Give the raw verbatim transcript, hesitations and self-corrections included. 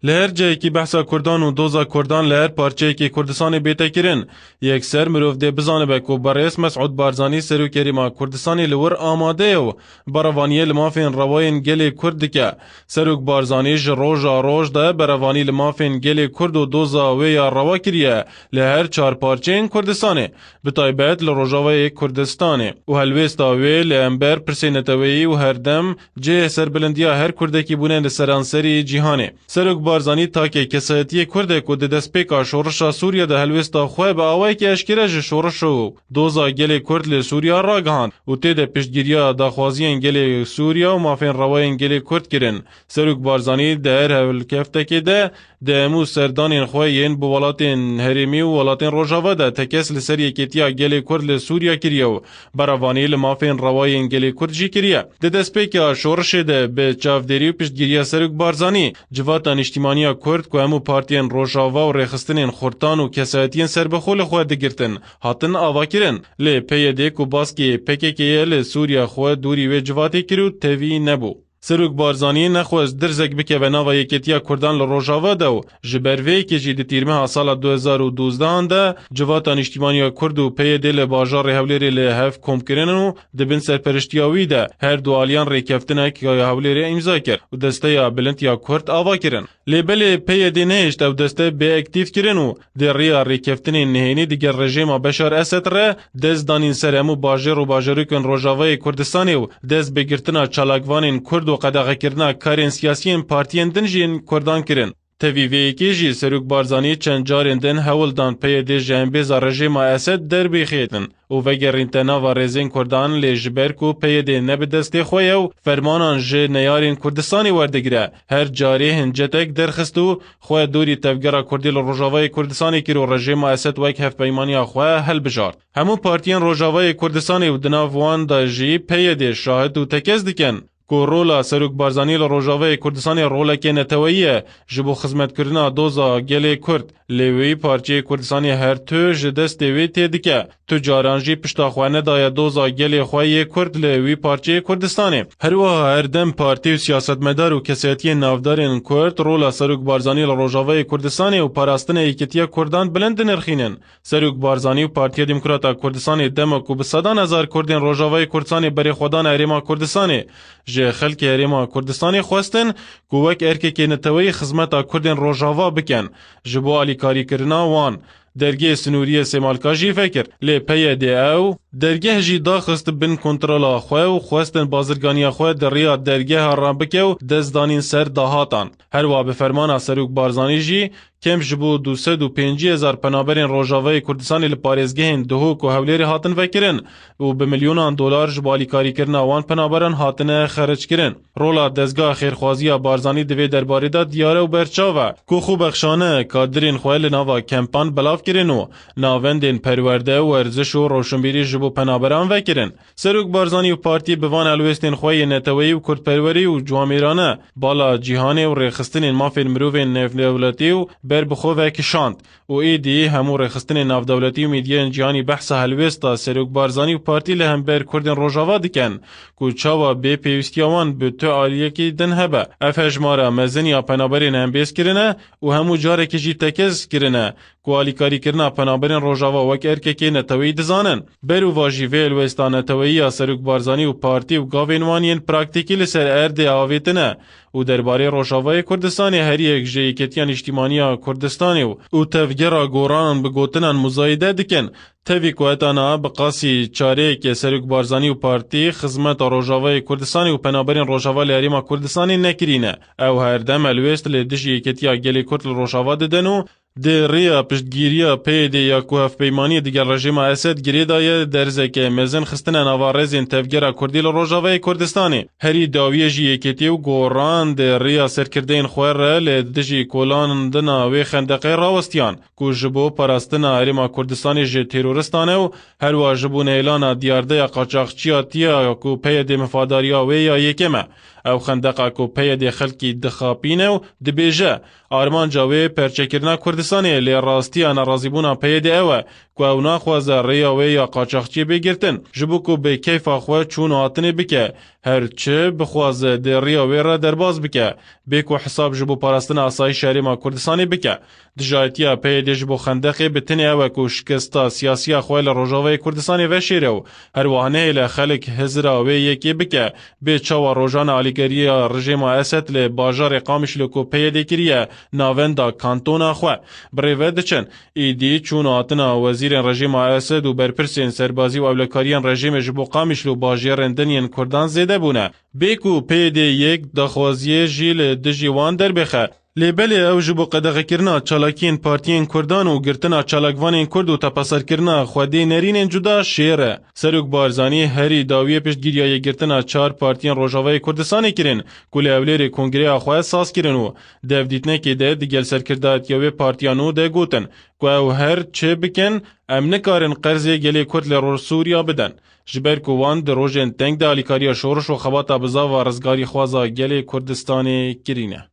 Li her cihekî behsa Kurdan û doza Kurdan li her parçeyekê Kurdistanê bête kirin. Yekser mirov dê bizanibe ku berêz Mesûd Barzanî, Serokê Herêma Kurdistanê, li wir amade ye û berevaniyê li mafên rewayên gelê Kurd dike. Serok Barzanî ji roja roj de berevanî li mafên gelê Kurd û doza wê ya rewa kiriye li her çar parçeyên Kurdistanê, bi taybet li Rojavayê Kurdistanê û helwêsta wê li hember pirsê neteweyî û herdem cihê serbilindiya her Kurdekî bûne li seranserî cîhanê. Serok Barzanî takê kesayetiyê Kurd e ku di destpêka şorişa Sûriye de helwêsta xwe bi awayekî eşkere ji şoriş û doza gelê Kurd li Sûriye ragihand û tê de piştgiriya daxwaziyên gelê Sûriye û mafên rewayên gelê Kurd kirin. Serok Barzanî di her hewlkeftekê de di hemû serdanên xwe yên bi welatên herêmî û welatên Rojava de tekez li ser yekêtiya gelê Kurd li Sûriye kiriye û berevanî li mafên rewayên gelê Kurd jî kiriye. Di destpêka şorişê de bi çavdêrî û piştgiriya Serok Barzanî, civata niştîmaniya Kurd ku hemû partiyên Rojava û rêxistinên xurtan û kesayetiyên serbixwe li xwe digirtin, hatin avakirin. Lê P Y D ku baskê P K K ye li Sûriye xwe dûrî wê civatê kir û tevî nebû. Serok Barzanî nexwest dirzek bikeve nava yekêtiya Kurdan li Rojava de û ji ber vê yekê jî di tîrmeha sala du hezar û dozdehan de civata niştîmaniya Kurd û P Y D li bajarê Hewlêrê li hev kom kirin û di bin serperiştiya wî de her du aliyan rêkeftinek ya Hewlêrê îmza kir û desteya bilind ya Kurd ava kirin. Lê belê P Y D nehişt ew deste bê aktîf kirin û di riya rêkeftinên nihênî digel rejêma Beşar Esed re dest danîn ser hemû bajêr û bajarokên Rojavayê Kurdistanê û dest bi girtina çalakvanên Kurd û qedexekirina karên siyasiyên partiyên din jî yên Kurdan kirin. Tevî vê yekê jî Serok Barzanî çend carên din hewl dan P Y D ji embêza rejêma Esed derbixêtin û vegerînte nava rêzên Kurdan, lê ji ber ku P Y D ne bi destê xwe ye û fermanan ji neyarên Kurdistanê werdigire, her carê hincetek derxist û xwe dûrî tevgera Kurdî li Rojavayê Kurdistanê kir û rejêma Esed wek hevpeymaniya xwe hilbijart. Hemû partiyên Rojavayê Kurdistanê û di nav wan de jî P Y D şahid û tekez dikin ku rola Serok Barzanî li Rojavayê Kurdistanê rolekê neteweyî ye ji bo xizmetkirina doza gelê Kurd. Lê wî parçeyê Kurdistanê her tu ji destê wê tê dike. Tu caran jî pişta xwe nedaye doza gelê xwe yê Kurd li wî parçeyê Kurdistanê. Her wiha her dem partî û siyasetmedar û kesayetiyên navdarên Kurd rola Serok Barzanî li Rojavayê Kurdistanê û parastina yekîtiya Kurdan bilind dinirxînin. Serok Barzanî û Partiya Demokrata Kurdistanê dema ku bi sedan hezar Kurdên Rojavayê Kurdistanê berê xwe dane Herêma Kurdistanê, ji xelkê Herêma Kurdistanê xwestin ku wek erkekê neteweyî xizmeta Kurdên Rojava bikin, ji bo alîkarîkirina wan. Dergehê Sinûriyê Sêmalka jî vekir, lê P Y D ew dergeh jî daxist bin kontrola xwe û xwestin bazirganiya xwe di riya dergeha re bike û dest danîn ser dahatan. Herwa bi fermana Serok Barzanî jî kêm ji bo du sed û pêncî hezar penaberên Rojavayê Kurdistanê li parêzgehên Duhok û Hewlêrê hatin vekirin û bi milyonan dolar ji bo alîkarîkirina wan penaberan hatine xerickirin. Rola dezgeha xêrxwaziya Barzanî di vê derbarê de diyar e û berçav e, ku xwebexşane kadirên xwe li nava kempan belav kirin û navendên perwerde, werziş û roşnbîrî ji bo penaberan vekirin. Serok Barzanî û partî bi van helwêstên xwe yê neteweyî û kurdperwerî û ciwamêrane bala cîhanê û rêxistinên mafên mirovên navdewletî û ber bi xwe ve kişand û êdî hemû rêxistinên navdewletî û medyayên cîhanî behsa helwêsta Serok Barzanî û partî li hember Kurdên Rojava dikin ku çawa bê pêwîstiya wan bi tu aliyekî din hebe. Ev hejmara mezin ya penaberên hembêz kirine û hemû carekê jî tekez kirine ku alîkarîkirina penaberên Rojava wek erkekê neteweyî dizanin. Berûva jî vê helwêsta neteweyî ya Serok Barzanî û partî û gavên wan yên praktîkî li ser erdê avêtine û derbarê Rojavayê Kurdistanê her yek ji Yeketiya Niştîmaniya Kurdistanê û, û tevgera goranan bi gotinan muzayede dikin. Tevî ku heta niha bi qasî çareyekê Serok Barzanî û partî xizmeta Rojavayê Kurdistanê û penaberên Rojava li Herêma Kurdistanê nekirîne. Ew her dem helwêst li dijî yeketiya gelê Kurd li Rojava didin û di riya piştgiriya P Y D ya ku hevpeymaniyê digel rejîma Esed girê daye, derzeke mezin xistine nava rêzên tevgera Kurdî li Rojavayê Kurdistanê. Herî dawiyê jî yeketî û goran di riya serkirdeyên xwe re li dijî kolandina wê xendeqê rawestiyan, ku ji bo parastina Herêma Kurdistanê ji terorîstan e û herwa ji bo nêlana diyardeya qaçaxçiyatiya ku P Y D mifadariya wê ya yekem e. Ew xendeqa ku P Y D xelkî dixapîne û dibêje, armanca wê perçekirina Kurdistanê, lê rastiya nerazîbûna P Y D ew e, ku ew naxwaze rêya wê ya qaçaxçiyê bê girtin, ji bo ku bi keyfa xwe çûn û hatinê bike, her çi bixwaze dê rêya wê re derbas bike, bê ku hesab ji bo parastina asayîşa Herêma Kurdistanê bike. Dijayetiya P Y D ji bo Xendeqê bi tenê ew e ku şikesta siyasiya xwe li Rojavayê Kurdistanê veşêre û herwiha nehêle xelk hizira wê yekê bike, bê çawa rojane alîkariya rejêma Esed li bajarê Qamişlo ku P Y D kiriye navenda kantona xwe. Bi rê ve diçin. Îdî çûn û hatina wezîrên rejîma Esed û berpirsên serbazî û ewlekariyên rejîmê ji bo Qamişlo bajêrên din yên Kurdan zêde bûne. Bê ku P Y D yek daxwaziyê jî li dijî wan derbixe. Lê belê ew ji bo qedexekirina çalakiyên partiyên Kurdan û girtina çalakvanên Kurd û tepeserkirina xwedê nerînên cuda şêr e. Serok Barzanî herî dawiyê piştgiriya yekgirtina çar partiyên Rojavayê Kurdistanê kirin ku li Ewlêrê kongreya xwe saz kirin û di hevdîtinekê de digel serkirdayetiya wê partiya nû de gotin ku ew her çi bikin, em nikarin qerzê gelê Kurd li Roj Sûriya bidin, ji ber ku wan di rojên teng de alîkariya şoriş û xebata bizava rizgarîxwaza gelê Kurdistanê kirîne.